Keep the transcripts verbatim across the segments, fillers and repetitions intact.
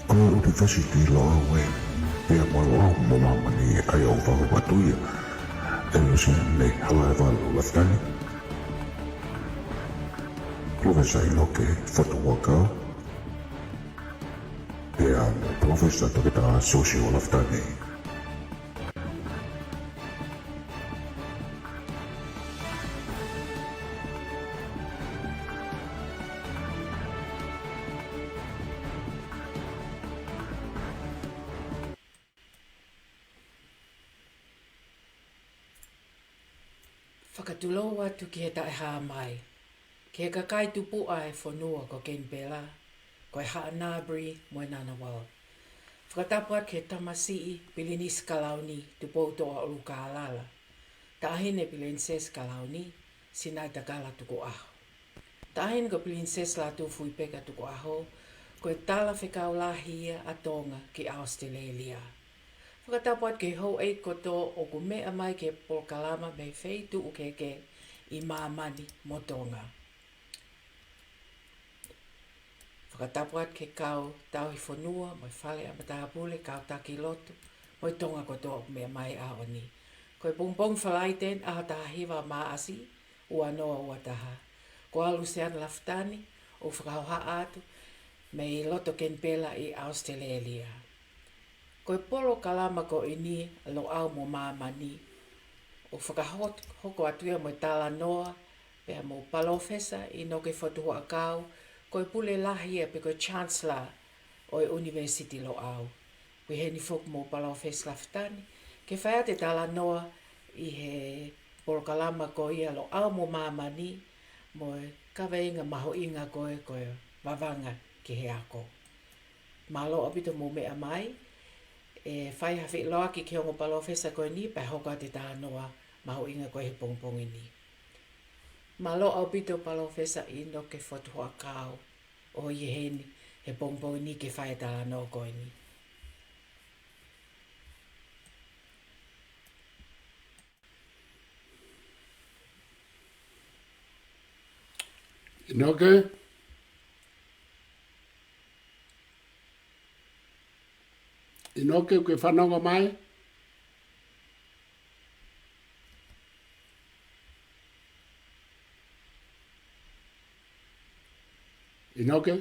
Ko e ʻUnivēsiti Loʻau ē, pea mo Loʻau mo Māmani, ʻa ia ʻoku fakahoko atu ia ʻe Luseane Halaevalu Lafitani, Palōfesa ʻInoke Fotu Huʻakau, pea mo Palōfesa Toketā Siosiua Lafitani. Fakatulou atu ki he taʻehāmai, ki he kakai tupuʻa ʻo e fonua ko Kenipela, ko e Haʻa Ngāpulu mo e Ngunnawal. Fakatapu atu ki he tamasiʻi Pilinisi Kalauni, Tupoutoʻa ʻUlukālala. Taʻahine Pilinisesi Kalauni, Sinaʻitakala Tukuʻaho. Taʻahine ko Pilinisesi Lātūfuipeka Tukuʻaho, ko e talafekau lahi ia ʻa Tonga ki ʻAositelēlia. Fakatapu atu ki he houʻeiki kotoa ʻoku meʻa mai ki he polokalama mei he feituʻu kehekehe ʻi māmani mo Tonga. Fakatapu atu ki he kau tauhi fonua, mo e fale ʻa matāpule, kau taki lotu, mo e Tonga kotoa ʻoku meʻa mai he ʻaho ni. Ko e pongipongi Falaite, ʻaho taha hiva Maʻasi, ua noa ua taha. Ko au Luseane Lafitani, ʻoku fakahohaʻa atu mei loto Kenipela ʻi ʻAositelēlia. Ko e polokalama ko eni Loʻau mo Māmani, ʻoku fakahoko atu ia mo e talanoa pea mo Palōfesa ʻInoke Fotu Huʻakau, ko e pule lahi ia pe ko e Chancellor ʻo e ʻUnivēsiti Loʻau. Ko eni foki mo Palōfesa Lafitani, ke fai atu e talanoa ʻi he polokalama ko ia Loʻau mo Māmani, mo e kaveinga mahuʻinga ko ē ko e Vavanga ki he Ako. Mālō ʻaupito hoʻomou meʻa mai, ʻe fai ha feʻiloaki ki he ongo palōfesa ko eni, pea hoko atu e talanoa mahuʻinga ko ē he pongipongi ni. Mālō ʻaupito Palōfesa ʻInoke Fotu Huʻakau, ʻo ʻi heni he pongipongi ni ke fai e talanoa ko eni. ʻInoke? ʻInoke, ʻoku ke fanongo mai? ʻInoke?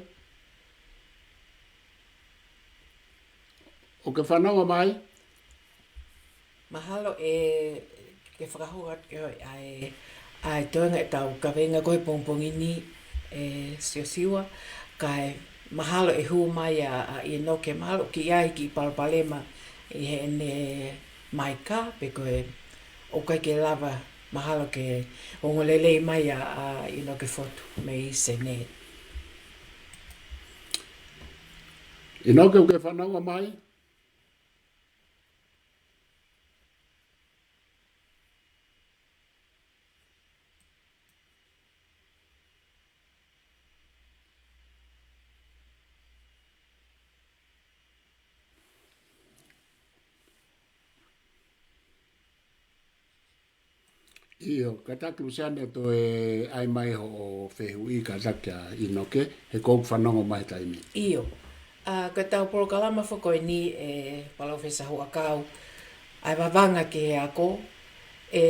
ʻOku ke fanongo mai? Mahalo ʻe ke fakahoko atu ki hoʻo ʻai, ʻai toenga ʻetau kaveinga ko ē he pongipongi ni, ʻe Siosiua, kae mahalo ʻe hū mai ʻa, ʻa ʻInoke, mahalo ʻoku ʻi ai e kiʻi palopalema ʻi heʻene maika, pe ko e ʻoku ʻikai ke lava, mahalo ke ongo lelei mai ʻa, ʻa ʻInoke Fotu mei Senē. ʻInoke, ʻoku ke fanongo mai? ʻIo, kātaki Luseane ʻo toe ʻai mai hoʻo fehuʻi kātaki kia ʻInoke, he ʻoku ou fanongo mai he taimi ni. ʻIo. ʻA, ko ʻetau polokalama foki ko eni ʻe Palōfesa Huʻakau, ʻa e Vavanga ki he Ako, ʻe,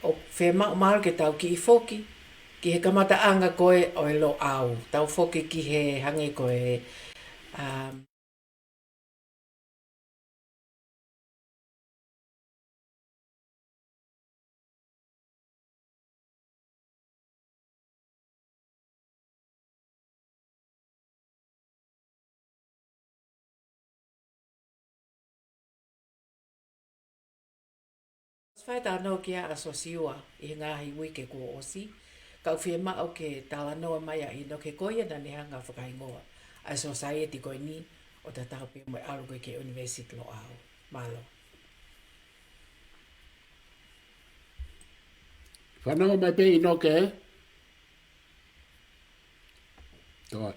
ʻoku fiemaʻu mahalo ke tau kiʻi foki ki he kamataʻanga ko ē ʻo e Loʻau. Tau foki ki he hangē ko e, ʻa, Fai talanoa ki ai ʻa Siosiua ʻi he ngaahi uike kuo ʻosi, ka ʻoku fiemaʻu ke talanoa mai ʻa ʻInoke, ko ia naʻa ne hanga ʻo fakahingoa ʻa e sōsaieti ko eni ʻo tatau pē mo e ʻalu ko ē ki he ʻUnivēsiti Loʻau. Mālō. Fanongo mai pē ʻInoke, ē? Toe.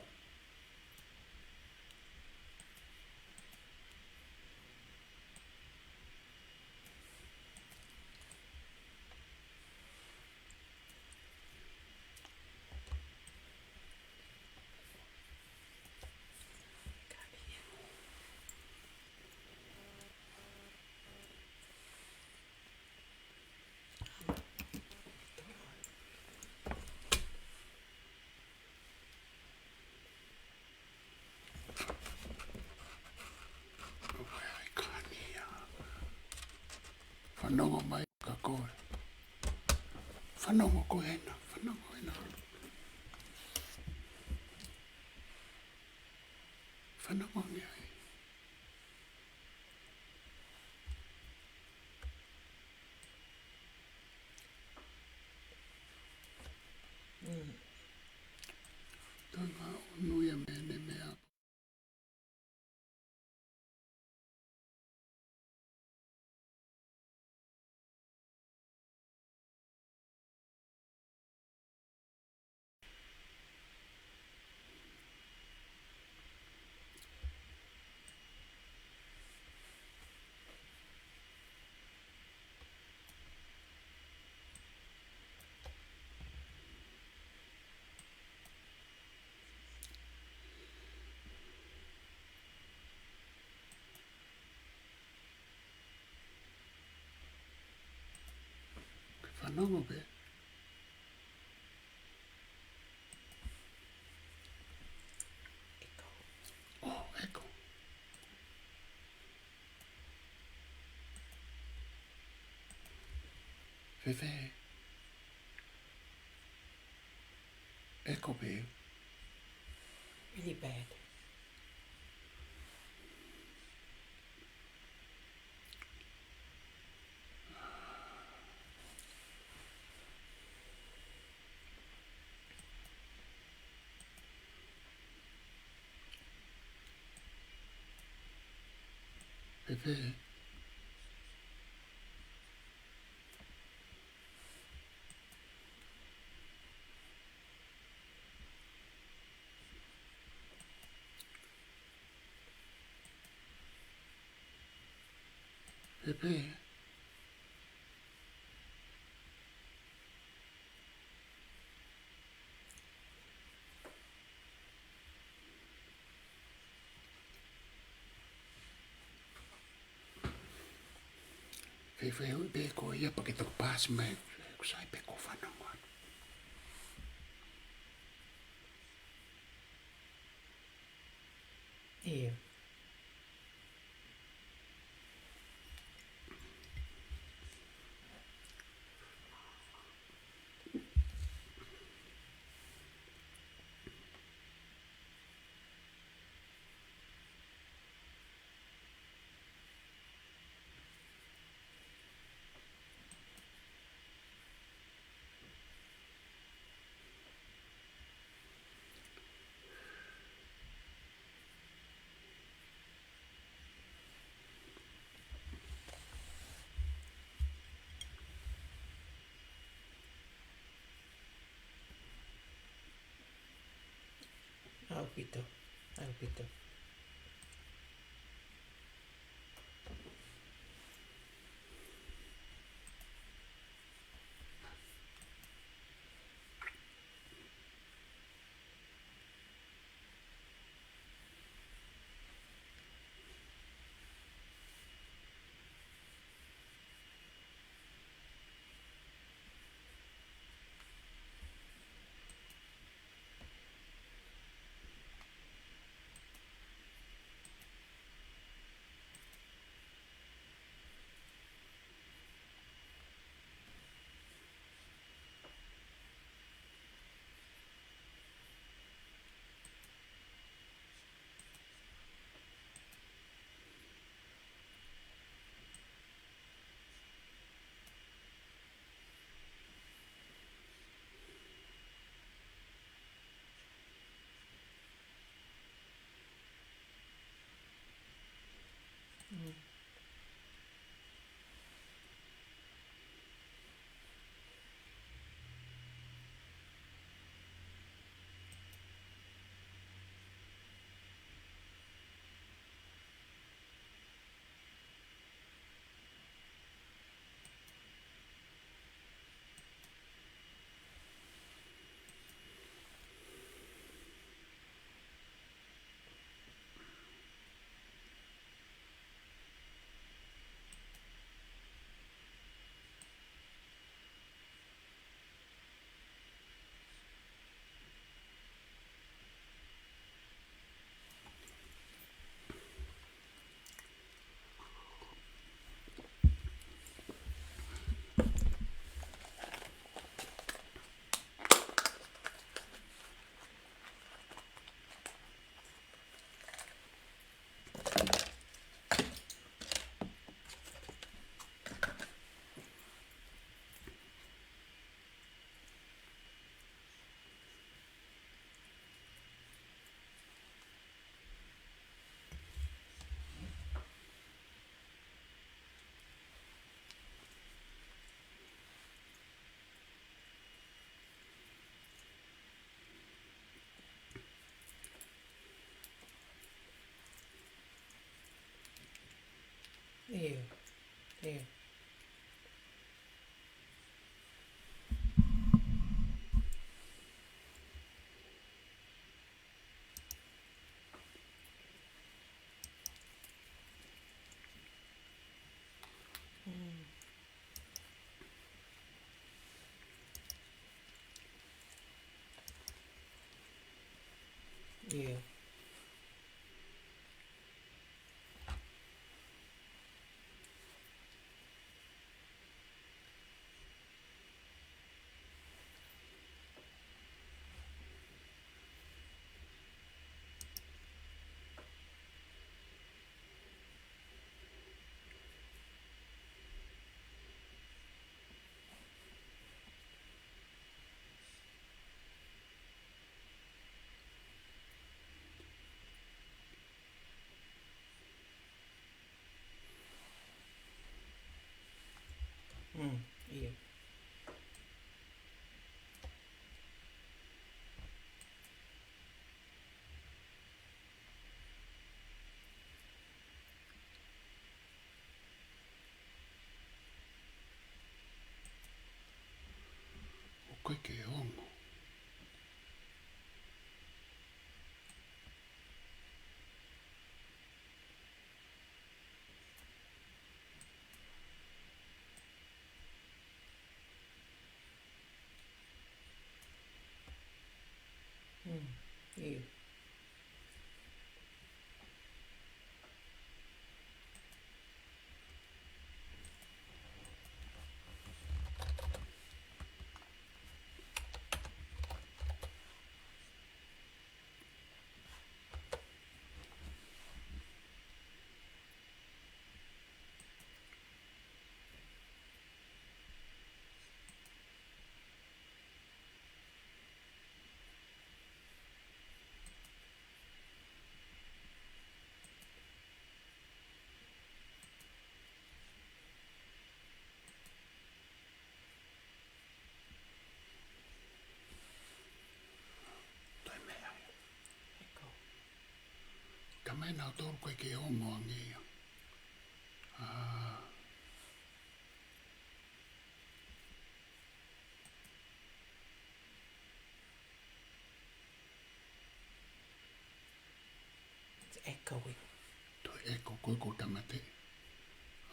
Ko e. Fanongo ko ena, fanongo ena. Fanongo ange ai. Mm. Tanga unu ia mene mea. Ke fanongo pē. Echo. Oh, echo. Fēfē? Echo pē. Really bad. Fēfē? Fēfē? Fēfē hui pē ko ia pea ke toki paasi mai, ʻoku sai pē ko e fanongo atu. ʻIo. ʻAupito, ʻaupito. ʻIo. Mm, ʻio. ʻOku ʻikai ke ongo. Mm, ʻio. Toe meʻa. He ko. Ka mai nau tolu ko e ke ongo ange ia. Ah. It's echoing. Toe ʻeko ko e ko tamate.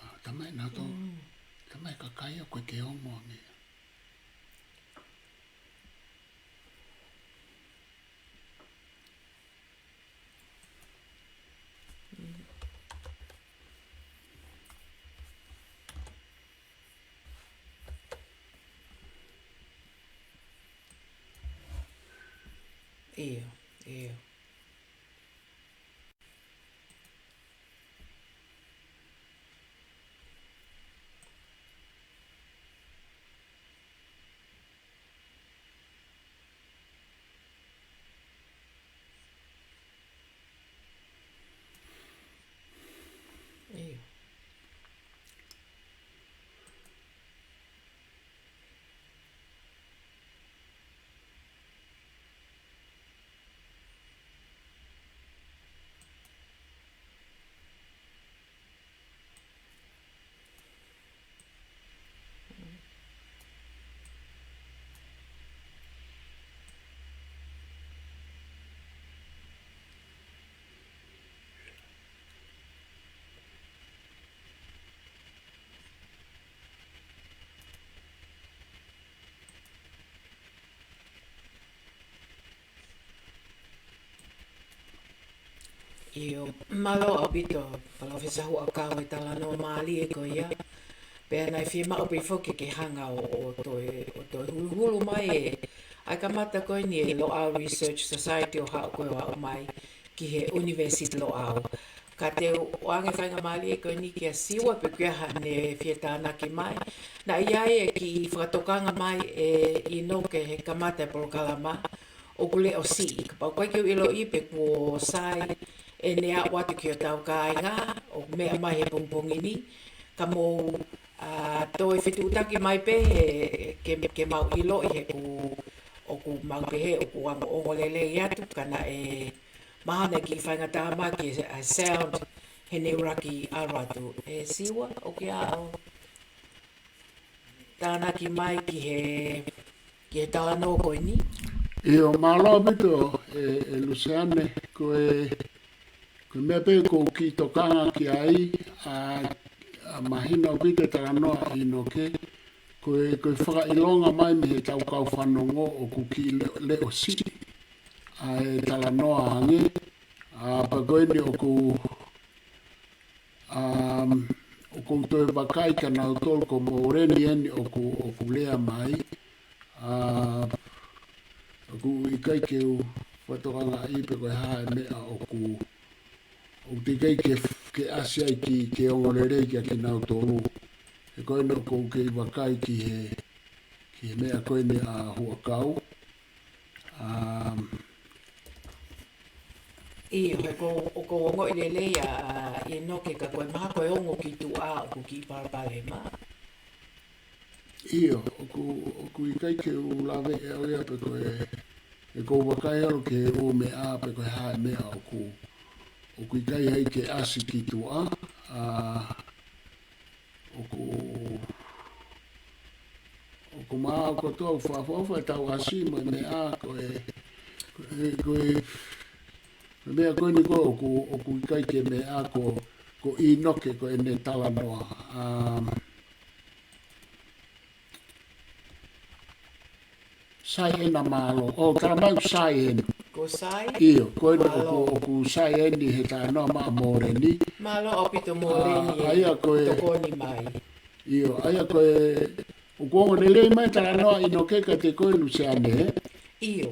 Ah, tamai nau tolu. Mm. Tamai kakai ʻoku ʻikai ke ongo ange. ʻIo, ʻio. ʻIo. ʻIo, mālō ʻaupito, Palōfesa Huʻakau, e talanoa mālie ko ia. Pea naʻe fiemaʻu pē foki ke hanga ʻo, ʻo toe, ʻo toe huluhulu mai e, ʻa e kamata ko eni e Loʻau Research Society ʻo haʻu ko ē ʻo aʻu mai ki he University Loʻau. Ka te u ʻoange faingamālie ko eni kia Siua pe ko e hā haʻane fie tānaki mai. Naʻe ʻi ai e kiʻi fakatokanga mai ʻe ʻInoke he kamata e polokalama, ʻoku leʻo siʻi. Kapau ʻoku ʻikai ke u ʻiloʻi pe kuo sai ʻene aʻu atu ki hotau kāinga, ʻoku meʻa mai he pongipongi ni, ka mou, ā, toe fetuʻutaki mai pē he, ke, ke mau ʻiloʻi he ʻoku, ʻoku mau pehē ʻoku ongoongo lelei atu, ka naʻe mahalo naʻe kiʻi faingataʻa mai ki he, ā, sound heʻene ʻuluaki ʻalu atu. ʻE Siua, ʻoku ke ʻaʻau tānaki mai ki he, ki he talanoa ko eni. ʻIo, mālō ʻaupito, ʻe, ʻe Luseane, ko e, ko e meʻa pē ʻoku ou kiʻi tokanga ki ai, ʻa, ʻa mahino ʻaupito e talanoa ʻa ʻInoke, ko e, ko e fakaʻilonga mai mei heʻetau kau fanongo ʻoku kiʻi le-, leʻo siʻi. ʻa e talanoa ange, ʻa, pea ko eni ʻoku, um, ʻoku ou toe vakai kia nautolu ko Moleni eni ʻoku, ʻoku lea mai, ʻa, ʻoku ʻikai ke u fakatokangaʻi pe ko e hā e meʻa ʻoku, ʻoku teʻeki ai ke, ke ʻasi ai ki, ke ongo lelei kia kinautolu. He ko eni ʻoku ou kei vakai ki he, ki he meʻa ko eni ʻa Huʻakau. Um, ʻIo, he ko, ʻoku ou ongoʻi lelei ʻa, ʻa ʻInoke ka ko e mahalo ko e ongo ki tuʻa ʻoku kiʻi palopalema. ʻIo, ʻoku, ʻoku ʻikai ke u lave ʻe au ia pe ko e, he ʻoku ou vakai holo ki he ʻū meʻa pe ko e hā e meʻa ʻoku, ʻoku ʻikai ai ke ʻasi ki tuʻa, ʻa, ʻoku, ʻoku maʻu kotoa ʻoku fakaʻofoʻofa ʻetau ʻasi mo e meʻa ko e, ko e, ko e, ko e meʻa ko eni ko ʻoku, ʻoku ʻikai ke meʻa ko, ko ʻInoke ko ʻene talanoa. Um, Sai ena mālō. ʻO, tala mai ʻoku sai ena. Ko sai? ʻIo, ko ena ʻoku, Mālō. ʻOku sai eni he talanoa maʻa Moleni. Mālō ʻaupito Moleni ʻA, ʻa ia ko e tokoni mai. ʻIo, ʻa ia ko e, ʻoku ongo lelei mai talanoa ʻInoke kiate koe Luseane. ʻIo.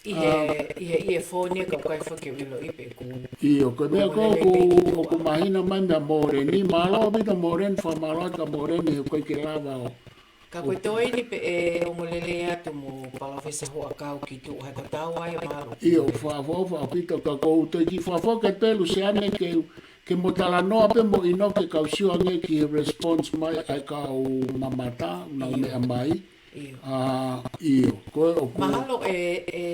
ʻI he, ʻa, ʻi he, ʻi he fōnia ka ʻoku ʻikai foki ke u ʻiloʻi pe ʻoku, ʻio, ko e meʻa ʻoku ko lelei ʻoku, ʻoku mahino mai meʻa Moleni, mālō ʻaupito Moleni, fakamālō atu kia Moleni he ʻoku ʻikai ke lava ʻo Ka ko e toe eni pē ʻe ongo lelei atu mo Palōfesa Huʻakau ki tuʻa he ko e tau ai mālō. ʻIo, fakaʻofoʻofa ʻaupito ka ʻoku ou toe kiʻi fakafoki pē Luseane ke, ke mo talanoa pē mo ʻInoke kau sio ange ki he response mai ʻa e kau mamata, nau ʻIo. Meʻa mai. ʻIo. ʻA, ʻio, ko e ʻoku Mahalo ʻe, ʻe,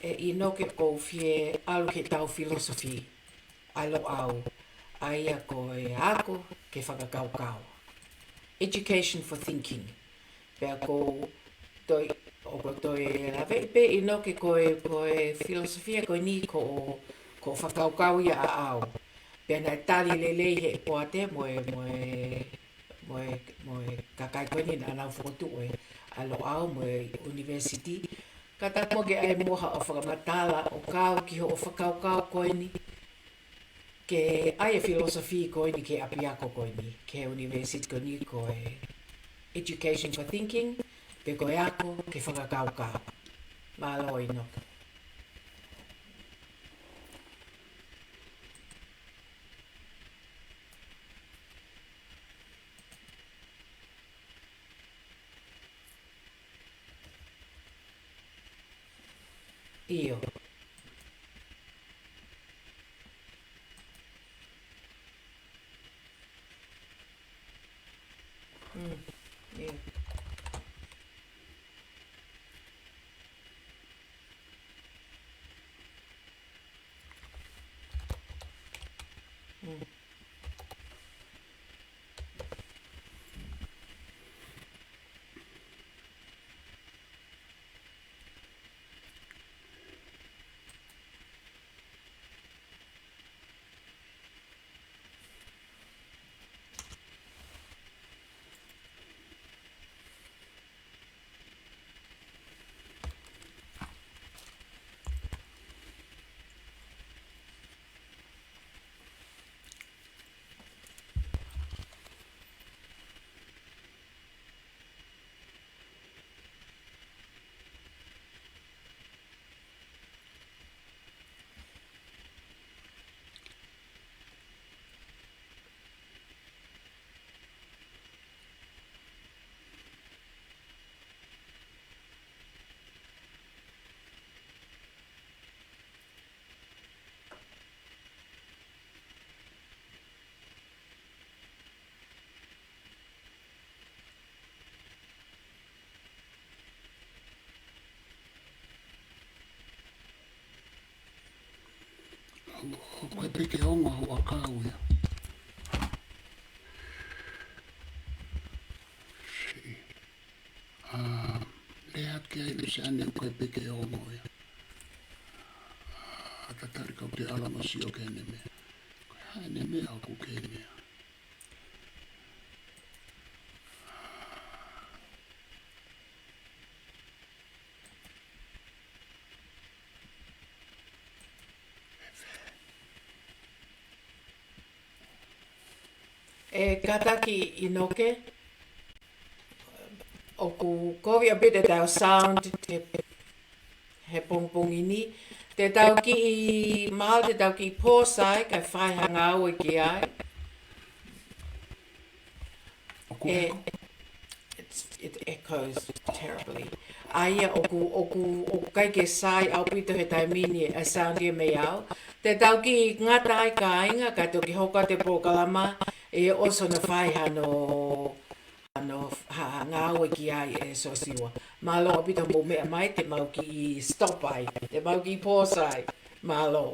ʻe ʻInoke ʻoku ou fie ʻalu ki he tau philosophy. ʻA Loʻau, ʻa ia ko e ako ke fakakaukau. Education for thinking. Pea ʻoku ou toe, ʻoku ou toe lave pē ʻInoke ko e, ko e filosofia ko eni ko, ko e fakakaukau ia ʻaʻau. Pea naʻe tali lelei ʻe he poate mo e, mo e, mo e, mo e kakai ko eni naʻa nau fokotuʻu ʻa Loʻau mo e university. Ka tā ko ē ke ʻai mo haʻo fakamatala ʻo kau ki hoʻo fakakaukau ko eni. Ke ʻai e philosophy ko eni ki he ʻapiako ko eni, ki he university ko eni ko e education for thinking, pe ko e ako ke fakakaukau. Mālō ʻInoke. ʻIo. Mm, ʻio. Mm. ʻOku ʻikai pē ke ongo Huʻakau ia. ʻA, lea atu ki ai Luseane ʻoku ʻikai pē ke ongo ia. ʻA, tatali kau te ala mo sio ki heʻene meʻa. Ko e hā ʻene meʻa ʻoku ke meʻa. ʻE kātaki ʻInoke, ʻoku kovi ʻaupito ʻetau sound he, he pongipongi ni. Te tau kiʻi, mahalo te tau kiʻi pause ai, kae fai ha ngāue ki ai. ʻOku ʻE, ʻeko. It's, it echoes terribly. ʻA ia ʻoku, ʻoku, ʻoku ʻikai ke sai ʻaupito he taimi ni ʻa e sound ia mei au. Te tau kiʻi ngata ai kāinga, kae toki hoko atu e polokalama, ʻe ʻosi hono fai hano, hano, ha, ha ngāue ki ai ʻe Sosiua. Mālō ʻaupito hoʻomou meʻa mai, te mau kiʻi stop ai, te mau kiʻi pause ai. Mālō.